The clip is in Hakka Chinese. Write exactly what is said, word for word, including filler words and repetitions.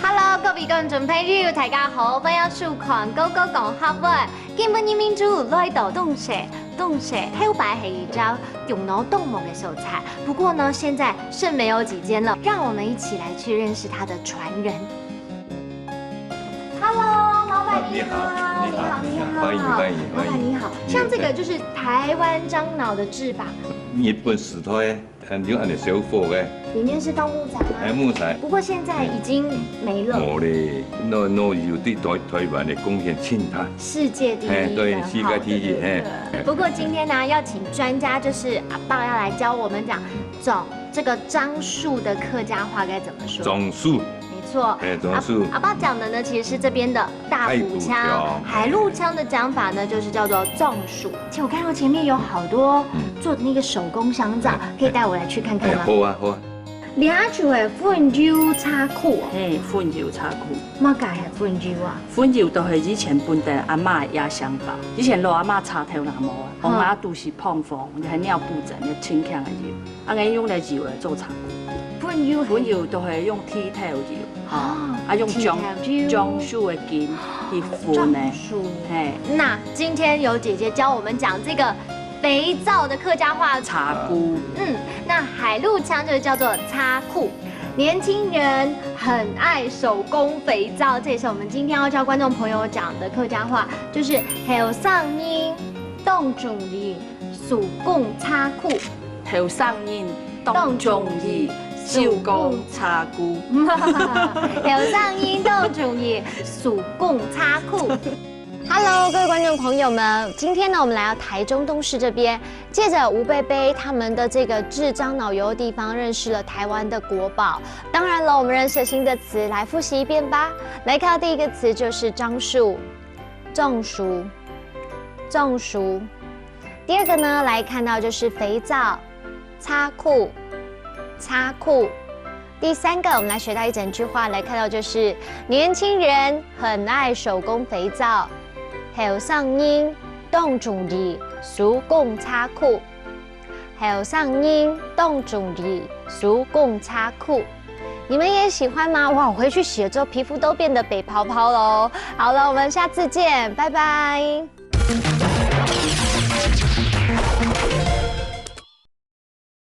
Hello，各位觀眾朋友，大家好，歡迎收看《Go Go講客話》。今晡日明珠來到東勢，東勢頭擺係一隻用腦當忙个所在，不過呢，現在剩沒有幾間了，讓我們一起來去認識它的傳人。Hello，老闆你好，你好，你好，你好，歡迎，歡迎，老闆你好。歡迎。像這個就是台灣樟腦的製法，日本時代 很有恁呢小火个。裡面是放木材嗎？哎，木材。不過現在已經沒了。無咧，腦腦油對台台灣个貢獻盡大。世界第一的，哎，對，世界第一，哈，對，對，哎。對。不過今天呢，要請專家，就是阿伯要來教我們講樟，這個樟樹的客家話該怎麼說。樟樹。沒錯。哎，樟樹。阿，阿伯講的呢，其實是這邊的 大埔腔，大埔腔。海陸腔的講法呢，就是叫做樟樹。其實我看到前面有好多，嗯，做那個手工香皂，哎，可以帶我來去看看嗎？哎，好啊，好啊。這就係粉油茶庫哦。嘿，粉油茶庫。麼个係粉油啊？粉油就係以前本地阿嬤个野香包，以前老阿嬤茶頭若無啊，嗯。往下肚屎膨風，就係尿布仔，就清腔个油。 恁呢用來油來做茶庫。粉油係，粉油就係用剃頭油，吼，哦，啊，用樟，剃頭油。樟樹个根去粉个。樟樹。嘿。那今天有姐姐教我們講這個肥皂的客家話。茶庫。嗯，那海陸腔就叫做茶庫。年輕人很愛手工肥皂，這也是我們今天要教觀眾朋友講的客家話，就是後生人當中意 手工茶庫。後生人當中意手工茶庫。後生人當中意手工茶庫。Hello，各位觀眾朋友們，今天呢，我們來到台中東勢這邊，藉著吳伯伯他們的這個製樟腦油的地方，認識了台灣的國寶。當然了，我們認識了新的詞，來複習一遍吧。來看到第一個詞就是樟樹，樟樹，樟樹。 第二個呢，來看到就是肥皂，茶庫，茶庫。第三個，我們來學到一整句話，來看到就是年輕人很愛手工肥皂，後生人當中意手工茶庫，後生人當中意手工茶庫。你們也喜歡嗎？哇，我回去洗了之後，皮膚都變得白泡泡囉。好了，我們下次見，拜拜。